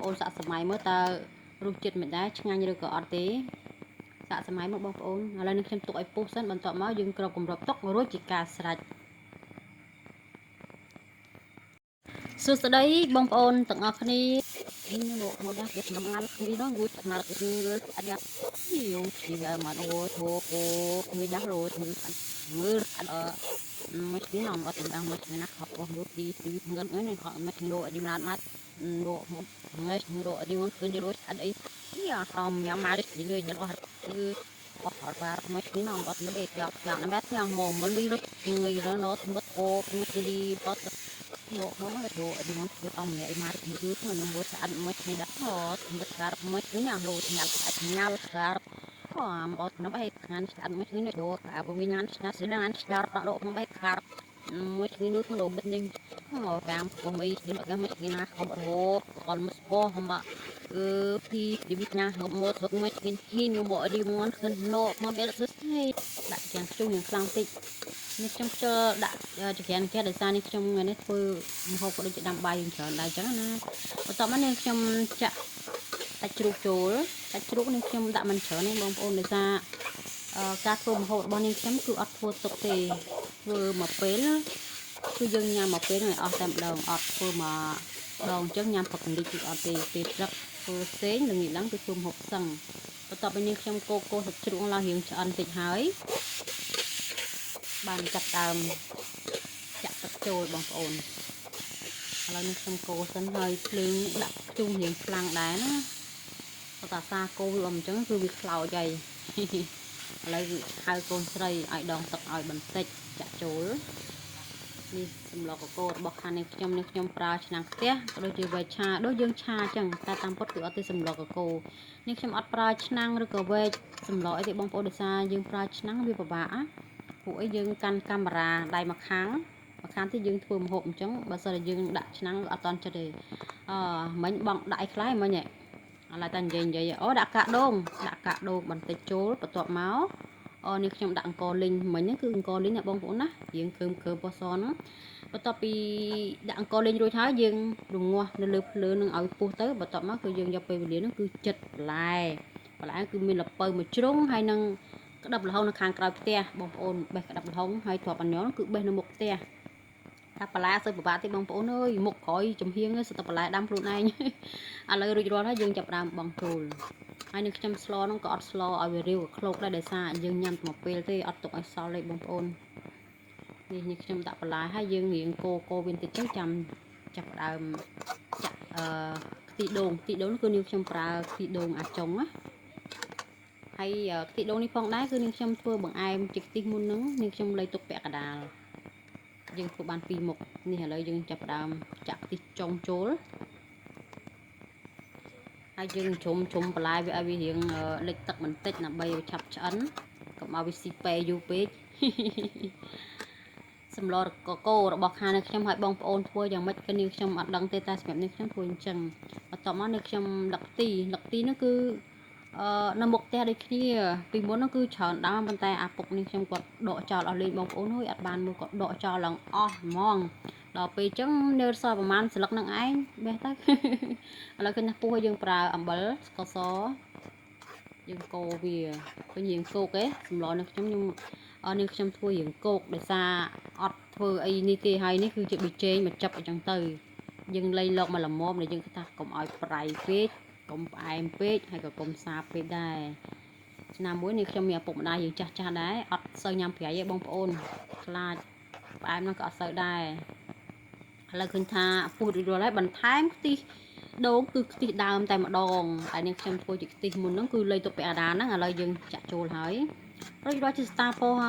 ប្អូនសាកសម័យមើលតើរសជាតិមិនដែរឆ្ងាញ់ឬក៏អត់ទេសាកសម័យមកបងប្អូនឥឡូវនេះខ្ញុំទុកឲ្យពុះសិនបន្ទាប់មកយើងគ្របគម្របទុករួចជាការស្រេចសួស្តីបងប្អូនទាំងអស់គ្នាមកដល់គេក្នុងអានគ្នានោះងួចស្មារតីអត់យូជាមកអូធូអូគឺដាស់លោមើលអត់មិនស្ងំអត់ដឹងមិនណាខកនោះទីទីងឹននេះខកមិនលោអឌីមឡានម៉ាត់លោមកងលោអឌីមគឺលោអត់អីយ៉ាអមញ៉ាំមកទីលញ៉ាំអត់គឺអត់បារមិនស្ងំអត់មិនយ៉ាប់យ៉ាប់ណាស់ញ៉ាំមកមិនលីងើយរណត់មកអូមិនលីបត់លោកមកលោកអឌីមគឺអមញ៉ាំមកគឺនឹងមួយស្អាតមួយនេះដាក់អត់មិនការមួយញ៉ាំលោញ៉ាំញ៉ាំការ អមអត់នំអីខានស្អាតមួយនេះយកអាវិញ្ញាណស្នាស្នាស្ដារលោកនំអីខារមួយនេះនោះលោកបិទនេះមកកាមកុំអីនេះមកមិនណាខំរោកលមស្ពោហមគឺពីឌីវិញ្ញាមកមកមួយគិនហ៊ីនមកឌីមនខិនណូមកបែរស្ទេដាក់ទាំងខ្ជុំយ៉ាងខ្លាំងតិចនេះខ្ញុំខ្ជិលដាក់ចក្រានគេដោយសារនេះខ្ញុំថ្ងៃនេះធ្វើម្ហូបក៏ដូចជាដាំបាយយ៉ាងច្រើនដែរអញ្ចឹងណាបន្ទាប់មកនេះខ្ញុំចាក់សាច់ជ្រូកចូលសាច់ជ្រូកនេះខ្ញុំដាក់មិនច្រើនទេបងប្អូនដោយសារការធ្វើម្ហូបរបស់នាងខ្ញុំគឺអត់ធ្វើទុកទេធ្វើមកពេលគឺយើងញ៉ាំមកពេលហ្នឹងឲ្យអស់តែម្ដងអត់ធ្វើមកដងអញ្ចឹងញ៉ាំផឹកលិចគឺអត់ទេពេលព្រឹកធ្វើផ្សេងល្ងាចឡើងគឺធ្វើម្ហូបសឹងបន្ទាប់ពីនេះខ្ញុំកូកូសាច់ជ្រូកឡើងរៀងឆ្អិនតិចហើយបានចាប់ដើមចាក់ទឹកចូលបងប្អូនឥឡូវនេះខ្ញុំកូរសិនហើយភ្លើងដាក់ខ្ជុំរៀងខ្លាំងដែរណាតាសាគោវាអញ្ចឹងគឺវាខ្លោចហើយឥឡូវហៅកូនស្រីឲ្យដងទឹកឲ្យបន្តិចចាក់ចូលនេះសម្លកកូររបស់ខាងនេះខ្ញុំនេះខ្ញុំប្រើឆ្នាំងខ្ទះក៏ដូចជាវែកឆាដូចយើងឆាអញ្ចឹងតែតាមពិតគឺអត់ទេសម្លកកូរនេះខ្ញុំអត់ប្រើឆ្នាំងឬក៏វែកសម្លអីទេបងប្អូនដោយសារយើងប្រើឆ្នាំងវាពិបាកណាពួកអីយើងកាន់កាមេរ៉ាដៃមួយខាងមួយខាងទៀតយើងធ្វើម្ហូបអញ្ចឹងបើសិនតែយើងដាក់ឆ្នាំងអត់តន់ចិត្តទេអឺមិញបងដាក់អីខ្លះមិញឥឡូវតែនិយាយនិយាយអូដាក់កាក់ដូងដាក់កាក់ដូងបន្តិចចូលបន្ទាប់មកអូនេះខ្ញុំដាក់អង្គលីងមិញហ្នឹងគឺអង្គលីងណាបងប្អូនណារៀងខើមខើមពណ៌សហ្នឹងបន្ទាប់ពីដាក់អង្គលីងរួចហើយយើងរងាស់នៅលើភ្លើងនឹងឲ្យពុះទៅបន្ទាប់មកគឺយើងយកពេលវេលាហ្នឹងគឺចិត្តបន្លែបន្លែគឺមានល្ពៅមួយជ្រុងហើយនឹងក្តាប់ល្ហុងនៅខាងក្រោយផ្ទះបងប្អូនបេះក្តាប់ល្ហុងហើយទ្រាប់អញ្ញងគឺបេះនៅមុខផ្ទះថាបន្លែសូវពិបាកទេបងប្អូនអើយមុខក្រោយចំហៀងសិតតែបន្លែដាំខ្លួនឯងឥឡូវរួចរាល់ហើយយើងចាប់ដើមបងចូលហើយនឹងខ្ញុំស្លហ្នឹងក៏អត់ស្លឲ្យវារាវក្លោកដែរដោយសារយើងញ៉ាំតែមួយពេលទេអត់ទុកឲ្យសល់ទេបងប្អូននេះនេះខ្ញុំដាក់បន្លែហើយយើងរៀងកូកូវាបន្តិចទៅចាំចាប់ដើមចាក់អឺខ្ទិះដូងខ្ទិះដូងគឺនាងខ្ញុំប្រើខ្ទិះដូងអាចុងណាហើយខ្ទិះដូងនេះផងដែរគឺនាងខ្ញុំធ្វើបង្អែមជាខ្ទិះមុនហ្នឹងនាងខ្ញុំលៃទុកពាក់កដាលយើងធ្វើបានពីរមុខនេះឥឡូវយើងចាប់ផ្ដើមចាក់ខ្ទិះចុងចូលហើយយើងជ្រុំជ្រុំបន្លែវាឲ្យវារៀងលិចទឹកបន្តិចដើម្បីឲ្យឆាប់ឆ្អិនកុំឲ្យវាស៊ីពេយូរពេកសម្លកកូររបស់ខាងនេះខ្ញុំឲ្យបងប្អូនធ្វើយ៉ាងម៉េចគឺនាងខ្ញុំអត់ដឹងទេតែសម្រាប់នាងខ្ញុំធ្វើអញ្ចឹងបន្ទាប់មកនាងខ្ញុំលឹកទីលឹកទីនោះគឺអឺនៅមុខផ្ទះដូចគ្នាពីមុននោះគឺច្រើនដើមប៉ុន្តែអាពុកនេះខ្ញុំគាត់ដកចោលអស់លេងបងប្អូនហើយអត់បានមួយគាត់ដកចោលឡើងអស់ហ្មងដល់ពេលអញ្ចឹងនៅសល់ប្រហែលស្លឹកនឹងឯងបេះទៅឥឡូវឃើញថាពោះយើងប្រើអំបិលស្ករសយើងកូរវាឃើញយើងគោកឯងសម្លនេះខ្ញុំខ្ញុំនេះខ្ញុំធ្វើរៀងគោកដោយសារអត់ធ្វើអីនេះទេហើយនេះគឺជាប៊ីចេងមកចាប់អញ្ចឹងទៅយើងលៃលកមកល្មមដែលយើងគិតថាកុំឲ្យប្រៃពេកកុំផ្អែមពេកហើយក៏កុំសាបពេកដែរឆ្នាំមួយនេះខ្ញុំមានឪពុកម្ដាយយើងចាស់ចាស់ដែរអត់សូវញ៉ាំប្រៃទេបងប្អូនខ្លាចផ្អែមហ្នឹងក៏អត់សូវដែរឥឡូវឃើញថាពុះរួចរាល់ហើយបន្ថែមខ្ទិះដូងគឺខ្ទិះដើមតែម្ដងតែនេះខ្ញុំធ្វើជាខ្ទិះមុនហ្នឹងគឺលៃទុកពាក់អាដាហ្នឹងឥឡូវយើងចាក់ចូលហើយរួចរាល់ជាស្តាពោហើយ។